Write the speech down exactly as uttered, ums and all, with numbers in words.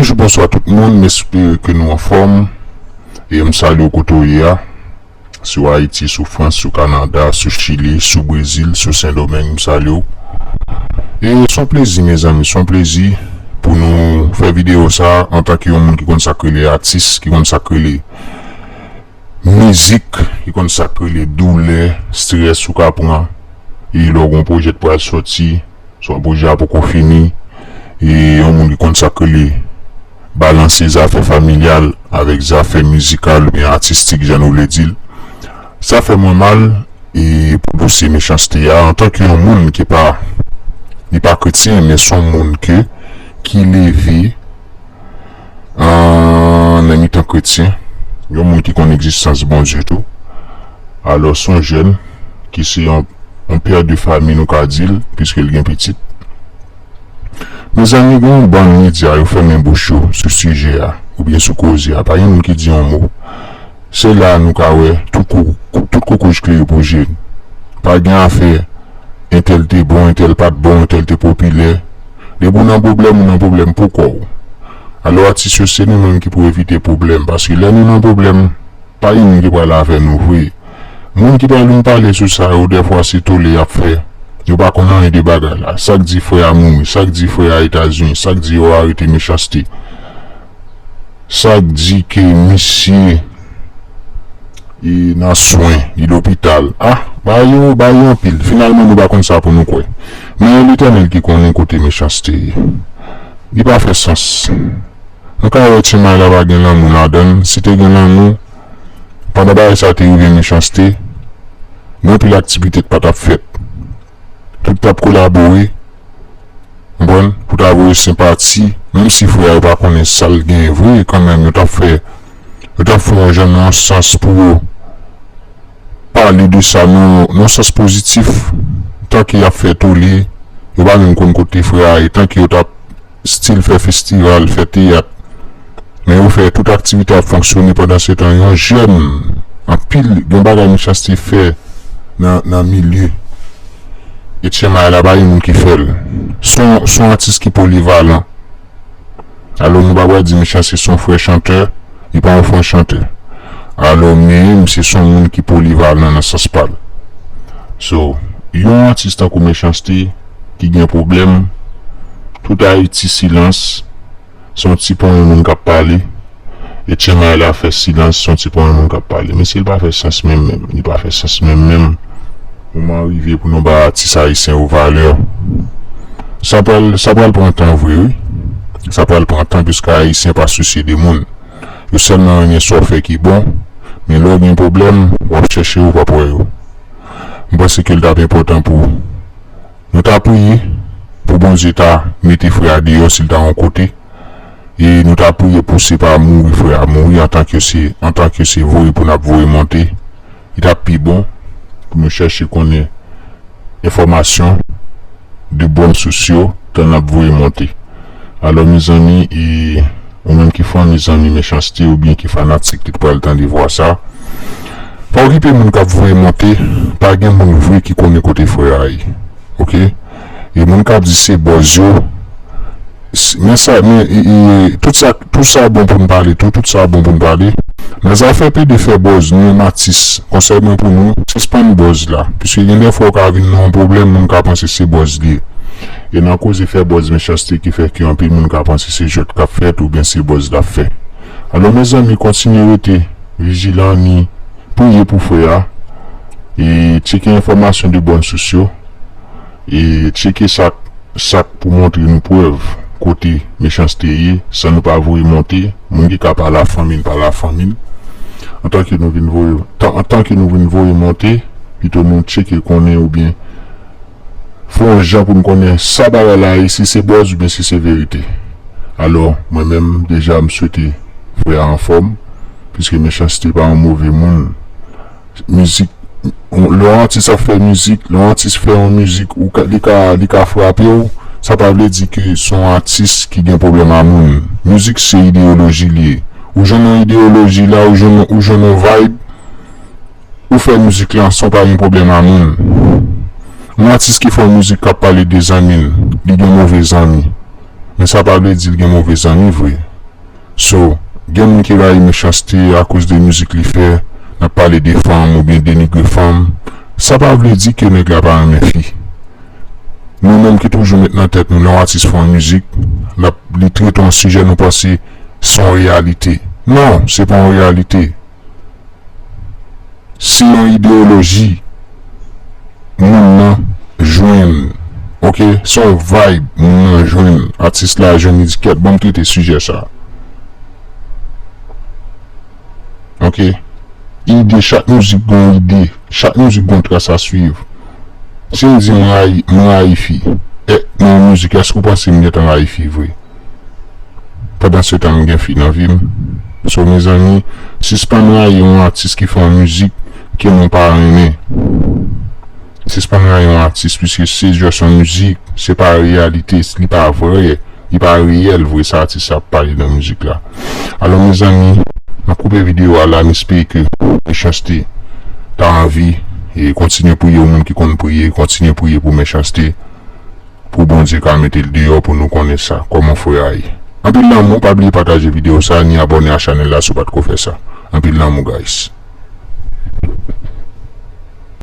Bonjou, bonswa tout moun, m espere ke nou anfòm. E m salye w kote w ye a. Si w Ayiti, si w Frans, si w Kanada, si w Chili, si w Brezil, si w Sendomeng, m salye w. E se yon plezi, mezanmi, se yon plezi pou nou fè videyo sa a antanke yon moun ki konn sa k rele atis, ki konn sa k rele mizik, ki konn sa k rele doulè, estrès ou ka pran, e lè w gen yon pwojè k pral sòti, swa pwojè a poko fini, e yon moun ki konn sa k rele balanse zafè familyal avèk zafè mizikal oubyen atistik, jan nou vle di l. Sa fè mwen mal, e pou dosye Mechanste a, antanke yon moun ki pa, li pa kretyen, men se yon moun ke, ki leve, an, nan mitan kretyen, yon moun ki konn egzistans Bondye tou. Alò, se yon jèn ki se yon, yon pè de fanmi, nou ka di l, piske l gen pitit. Mezanmi, gen yon bann medya, yo fèmen bouch yo sou sijè a, oubyen sou koze a. Pa gen moun ki di yon mo. Se la nou ka wè tout kou-, tout koukouj klere pou je n. Pa gen afè entèl te bon, entèl pa t bon, entèl te popilè. Depi w nan pwoblèm, ou nan pwoblèm pou kò w. Alò, atis yo, se nou menm ki pou evite pwoblèm, paske lè nou nan pwoblèm, pa gen moun ki pral avè nou vre. Moun ki pral vin pale sou sa yo, dèfwa se tole y ap fè. Yo pa konn anyen de bagay la. Sa k di frè a mouri, sa k di frè a Etazini, sa k di yo arete Mechanste. Sa k di ke misye, e, nan swen, li lopital. Ah, bagay yo, bagay yo anpil. Finalman, nou pa konn sa pou nou kwè. Men Letènèl ki konnen kote Mechanste ye. Li pa fè sans. Nou ka wè Etchenmay la pa gen lanmou ladan l. Si te gen lanmou, pandan bagay sa te rive Mechanste, gen anpil aktivite k pa t ap fèt. Tout t ap kolabore, konprann, pou ta voye senpati, menm si frè a yo pa konnen sa l gen vre, kanmenm, yo t ap fè, yo t ap fè yon jan nan yon sans pou yo pale de sa nan, nan yon sans pozitif, tanke y ap fè tole, yo pa menm konn kote frè a ye, tanke yo t ap still fè festival, fè teyat. Men yo fè tout aktivite ap fonksyone pandan se tan yon jèn, anpil, gen bagay Mechanste fè nan, nan milye Etchenmay la, pa gen moun ki fè l. Se yon, se yon atis ki polivalan. Alò, nou pa pral di Mechanste se yon frè chantè, li pa yon frè chantè. Alò, men, misye se yon moun ki polivalan nan sans pa l. So, yon atis tankou Mechanste ki gen pwoblèm, tout Ayiti silans, se yon ti ponyen moun k ap pale. Etchenmay la fè silans, se yon ti ponyen moun k ap pale. Mesye, li pa fè sans menm menm. Li pa fè sans menm menm. Moman an rive pou nou ba atis ayisyen yo valè. Sa pral, sa pral pran tan vre, wi. Sa pral pran tan, piske Ayisyen pa sousye de moun. Yo sèlman renmen sa w fè ki bon, men lè w gen pwoblèm, w ap chèche yo, w p ap wè yo. M panse ke l t ap enpòtan pou nou ta priye pou Bondye ta mete frè a deyò si l ta yon kote. E nou ta priye pou se pa mouri frè a mouri antanke se, antanke se voye pou n ap voye monte. Li t ap pi bon pou nou chèche konnen enfòmasyon de bòn sous yo tan n ap voye monte. Alò, mezanmi, e, ou menm ki fanmi, zanmi Mechanste oubyen ki fanatik ki t pral tande vwa sa, pa okipe moun k ap voye monte, pa gen moun vre ki konnen kote frè a ye. Oke? E moun k ap di se bòz yo, s-, men sa, men, e, e, tout sa, tout sa bon pou n pale, tout, tout sa bon pou n pale. Nan zafè pede fè bòz, nou menm atis, konsèy mwen pou nou, sispann bòz la. Piske gen de fwa w ka vin nan yon pwoblèm, moun ka panse se bòz li ye. E nan koze fè bòz Mechanste ki fè ke anpil moun ka panse se jwèt k ap fèt oubyen se bòz l ap fè. Alò, mezanmi, kontinye rete vijilan, ni priye pou frè a, e tcheke enfòmasyon de bòn sous yo, e tcheke sa, sa k pou montre nou prèv kote Mechanste ye, san nou pa voye monte. Moun ki ka pale a fanmi l, pale a fanmi l. Antanke nou vin voye, tan, antanke nou vin voye monte, pito nou tcheke konnen oubyen fè yon jan pou n konnen sa bagay la ye, si se bòz oubyen si se verite. Alò, mwen menm, deja, m swete frè a anfòm, piske Mechanste pa yon move moun. Mizik, lè yon atis ap fè mizik, lè yon atis fè yon mizik, ou ka, li ka, li ka frape w, sa pa vle di ke se yon atis ki gen pwoblèm a moun. Mizik se ideyoloji li ye. Ou jwenn yon ideyoloji la, ou jwenn, ou jwenn yon vibe, ou fè mizik la san w pa gen pwoblèm a moun. Yon atis ki fè yon mizik k ap pale de zanmi l, li gen move zanmi. Men sa pa vle di l gen move zanmi vre. So, gen moun ki rayi Mechanste akoz de mizik li fè, n ap pale de fanm oubyen denigre fanm. Sa pa vle di ke nèg la pa renmen fi. Nou menm ki toujou met nan tèt nou, lè yon atis fè yon mizik, l ap, li trete yon sijè nou panse se yon reyalite. Non, se pa yon reyalite. Se yon ideyoloji moun nan jwenn. Oke? Se yon vibe moun nan jwenn. Atis la jwenn, li di, "Kèt, ban m trete sijè sa." Oke? Ide, chak mizik gon ide. Chak mizik gon tras a swiv. Si m di m rayi, m rayi fi, e, nan yon mizik, èske w panse m gentan rayi fi vre? Pandan se tan, m gen fi nan vi m. So, mezanmi, sispann rayi yon atis ki fè yon mizik ke nou pa renmen. Sispann rayi yon atis, piske se jis yon mizik, se pa reyalite, li pa vrè, li pa reyèl vre sa atis la ap pale nan mizik la. Alò, mezanmi, m ap koupe videyo a la, m espere ke Mechanste ta anvi, e kontinye priye yon moun ki konn priye, kontinye priye pou Mechanste, pou Bondye ka mete l deyò pou nou konnen sa, kòman frè a ye. Anpil lanmou, pa bliye pataje videyo sa, ni abòne a chanèl la si w pa t ko fè sa. Anpil lanmou, guys.